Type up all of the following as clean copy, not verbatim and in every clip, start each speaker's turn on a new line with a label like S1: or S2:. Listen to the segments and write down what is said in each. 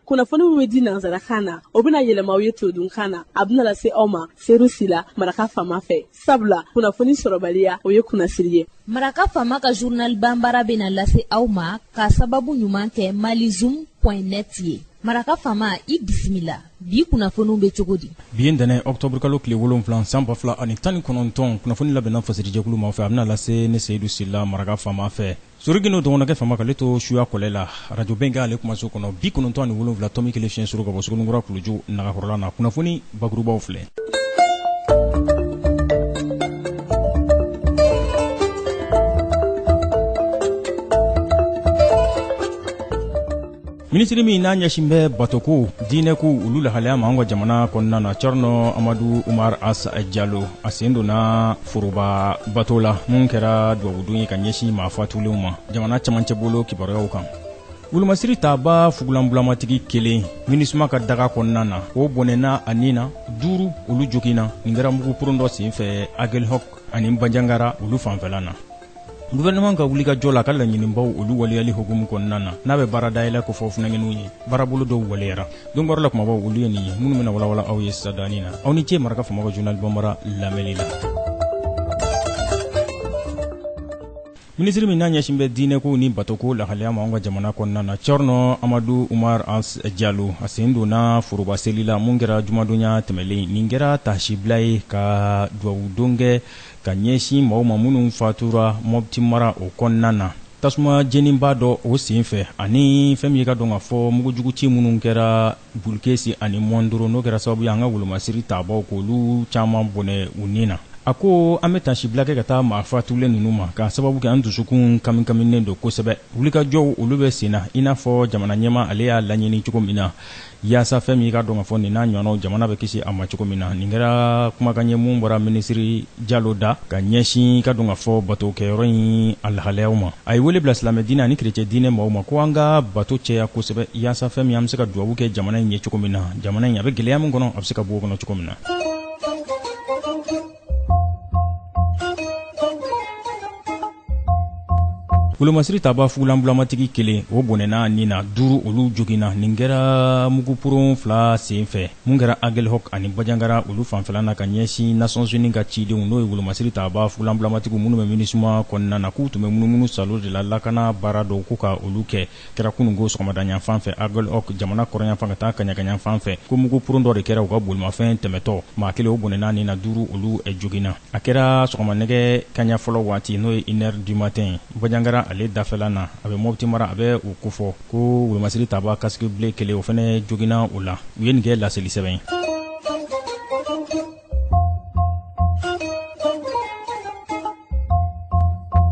S1: Kunnafoni min bɛ di nansarakan na, o bɛna yɛlɛma aw ye todunkan na. A bɛna lase aw ma Seru Sila, Maraka Faama fɛ. Sabula kunnafoni sɔrɔbaliya, o ye kunnasiri ye.
S2: Maraka Faama ka journal banbara bɛna lase aw ma k'a sababu ɲuman kɛ malizoom point net ye. Maraka Faama, i bisimila. Bi kunnafoniw bɛ cogo di?
S3: Bi ye ntɛnɛn octobre kalo tile 7 san 2019, kunnafoni labɛnna fasirijɛkulu maaw fɛ, a bɛna lase ne Seyidu Sila, Maraka Faama fɛ. Sori Gindo dɔgɔnɔkɛ faama k'ale to suya kɔlɛ la arajo bɛnkan ale kumaso kɔnɔ 97.1 fiɲɛ suru ka bɔ Suguninkura kuluju nagakɔrɔla na. Kunnafoni bakurubaw filɛ. Minisiri min n'a ɲɛsin bɛ batoko, diinɛko olu lahalaya ma an ka jamana kɔnɔna na, Cɛrino Amadu Umar As Jalo, a sen donna foroba bato la mun kɛra dugawudon ye ka ɲɛsin maa fatulenw ma jamana cɛmancɛ bolo kibaruyaw kan. Wolomasiri taba fugulanbulamatigi kelen MINUSMA ka daga kɔnɔna na, o bɔnɛna a ni na, 5 olu joginna. Nin kɛra muguporon dɔ senfɛ Agelhɔk ani Banjagara olu fanfɛla na. Gouvernement ka wulikajɔ la ka laɲinibaw olu waleyali hukumu kɔnɔna na, n'a bɛ baara dayɛlɛ kofɔ funankɛninw ye, baarabolo dɔw waleyara. Donbaro la kumabaw olu ye nin ye minnu bɛna walawala aw ye sisan danin na. Aw ni ce Maraka Faama ka journal banbara lamɛnni la. Minisiri min n'a ɲɛsin bɛ diinɛko ni batoko lahalaya ma anw ka jamana kɔnɔna na, Cɛrino Amadu Umar As Jalo, a sen donna foroba seli la mun kɛra jumadonya tɛmɛlen. Nin kɛra taasibila ye ka dugawudon kɛ ka ɲɛsin maaw ma minnu fatura Mɔpti mara o kɔnɔna na tasuma jeninba dɔ o senfɛ, ani fɛn min ye ka dɔn k'a fɔ mugujuguci minnu kɛra Bulukesi ani Mɔndoro, n'o kɛra sababu ye an ka wolomasiri tabaw k'olu caman bɔnɛ u ni na. A ko an bɛ taasibila kɛ ka taa maa fatulen ninnu ma k'a sababu kɛ an dusukun kamikaminen don kosɛbɛ. Wulikajɔw olu bɛ sen na i n'a fɔ jamana ɲɛmaa ale y'a laɲini cogo min na, yaasa fɛn min i ka dɔn k'a fɔ nin n'a ɲɔgɔnnaw jamana bɛ kisi a ma cogo min na. Nin kɛra kumakan ye mun bɔra minisiri Jalo da ka ɲɛsin i ka dɔn k'a fɔ bato kɛyɔrɔ in a lahalayaw ma. A ye wele bila silamɛ diinɛ ani kerecɛn diinɛ maaw ma ko an ka bato caya kosɛbɛ yaasa fɛn min an bɛ se ka dugawu kɛ jamana in ye cogo min na, jamana in a bɛ gɛlɛya min kɔnɔ, a bɛ se ka bɔ o kɔnɔ cogo min na. Wolomasiri taba fugulanbulamatigi kelen o bɔnɛna ni na, 5 olu joginna. Nin kɛra muguporon 2 senfɛ mun kɛra Agelhɔk ani Bajangara olu fanfɛla na ka ɲɛsin Nations Unies ka cidenw, n'o ye wolomasiri taba fugulanbulamatigiw minnu bɛ MINUSMA kɔnɔna na, k'u tun bɛ munumunu salo de la lakana baara dɔw ko ka olu kɛ. Kɛra kununko sɔgɔmada yanfan fɛ Agelhɔk jamana kɔrɔnyanfan ka taa kaɲagayanfan fɛ, ko muguporon dɔ de kɛra u ka bolimafɛn tɛmɛtɔ, maa kelen o bɔnɛna ni na, 5 olu joginna. A kɛra sɔgɔma nɛgɛ kaɲa fɔlɔ waati, n'o ye une heure du matin ye, Bajangara ale dafɛla na, a bɛ Mɔpti mara, a bɛ o kofɔ ko wolomasiri taba casque bleu kelen o fana joginna o la. U ye nin kɛ laseli sɛbɛn ye.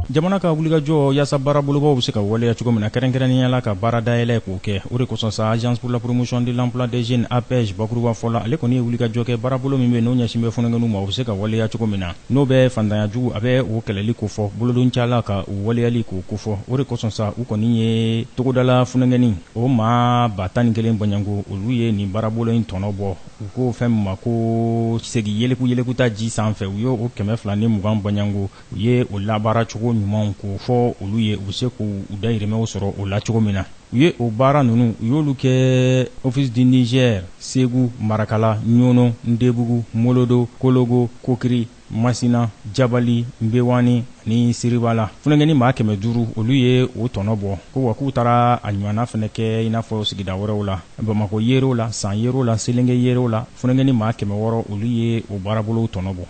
S3: Jamana ka wulikajɔ yaasa baarabolobaw bɛ se ka waleya cogo min na, kɛrɛnkɛrɛnnenya la ka baara dayɛlɛ k'o kɛ. O de kosɔn sa, Agence pour la promotion de l'emploi des jeunes, APEJ bakuruba fɔ la, ale kɔni ye wulikajɔ kɛ baarabolo min bɛ n'o ɲɛsin bɛ funankɛninw ma, o bɛ se ka waleya cogo min na, n'o bɛ fantanya jugu a bɛ o kɛlɛli kofɔ, bolodoncala ka o waleyali k'o kofɔ. O de kosɔn sa, u kɔni ye togodala funankɛnin o maa 11,000 bɔɲɔgɔnko, olu ye nin baarabolo in tɔnɔ bɔ. U ko fɛn min ma ko segi yeleku yelekuta ji sanfɛ, u ye o 220 bɔɲɔgɔnko, u ye o labaaracogo ɲumanw k'o fɔ olu ye, u bɛ se k'u dayirimɛw sɔrɔ o la cogo min na. U ye o baara ninnu, u y'olu kɛ Office du Niger, Segu, Marakala, Ɲɔnɔ, Ndebugu, Molodo, Kologo, Kokiri, Masina, Jabali, Nbewani ani Siribala. Funankɛnin maa 500, olu ye o tɔnɔ bɔ, ko wa k'u taara a ɲɔgɔnna fana kɛ i n'a fɔ sigida wɛrɛw la, Bamakɔ yerew la, San yerew la, Selenge yerew la. Funankɛnin maa 600, olu ye o baarabolow tɔnɔ bɔ.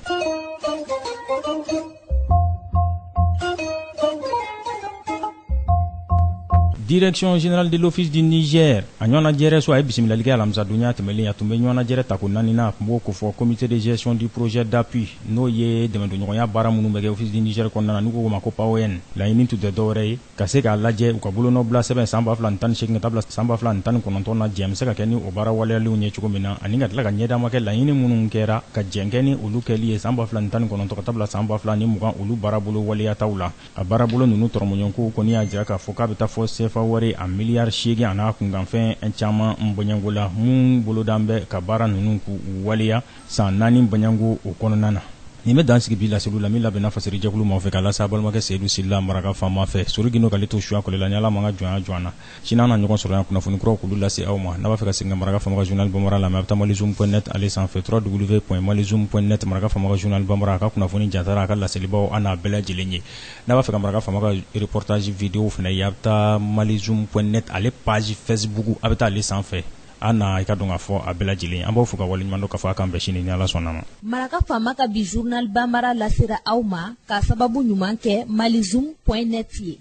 S3: Direction générale de l'Office du Niger a ɲɔgɔnnajɛrɛ so, a ye bisimilali kɛ alamisadonya tɛmɛlen. A tun bɛ ɲɔgɔnnajɛrɛ tako naaninan, a tun b'o kofɔ comité de gestion du projet d'appui, n'o ye dɛmɛdonɲɔgɔnya baara minnu bɛ kɛ Office du Niger kɔnɔna na, n'u k'o ma ko PAON. Laɲini tun tɛ dɔwɛrɛ ye ka se k'a lajɛ u ka bolonɔbila sɛbɛn san 2018 ka taa bila san 2019 na, jɛn bɛ se ka kɛ ni o baara waleyalenw ye cogo min na, ani ka tila ka ɲɛdama kɛ laɲini minnu kɛra ka jɛn kɛ ni olu kɛli ye san 2019 ka taa bila san 2020 olu baarabolo waleyataw la. A baarabolo ninnu tɔrɔmɔɲɔgɔnkow kɔni y'a jira k'a fɔ k'a bɛ taa fɔ sefa wari a miliyari 8 an'a kunkanfɛn caman bɔɲɔgɔnko la, mun bolodan bɛ ka baara ninnu k'u waleya san 4 bɔɲɔgɔnko o kɔnɔna na. Nin bɛ dan sigi bi laseliw la min labɛnna fasirijɛkulu maaw fɛ k'a lase a balimakɛ Seyidu Sila maraka faama fɛ. Sori Gindo k'ale to suya kɔlɛ la ni Ala m'an ka jɔnya jɔ an na. Sini an na ɲɔgɔn sɔrɔ yan kunnafoni kuraw k'olu lase aw ma. N'a b'a fɛ ka segin ka maraka faama ka journal bambara lamɛn, a bɛ taa malizoom.net ale sanfɛ www.malizoom.net maraka faama ka journal bambara a ka kunnafoni jatara a ka laselibaw an n'a bɛɛ lajɛlen ye. N'a b'a fɛ ka maraka faama ka reportage video fana ye, a bɛ taa malizoom.net ale page Facebook a bɛ taa ale sanfɛ. An na i ka dɔn k'a fɔ a bɛɛ lajɛlen an b'aw fo ka waleɲuman dɔn k'a fɔ a k'an bɛn sini ni Ala sɔnna ma.
S2: Maraka faama ka bi journal bambara lasera aw ma k'a sababu ɲuman kɛ malizoom.net ye.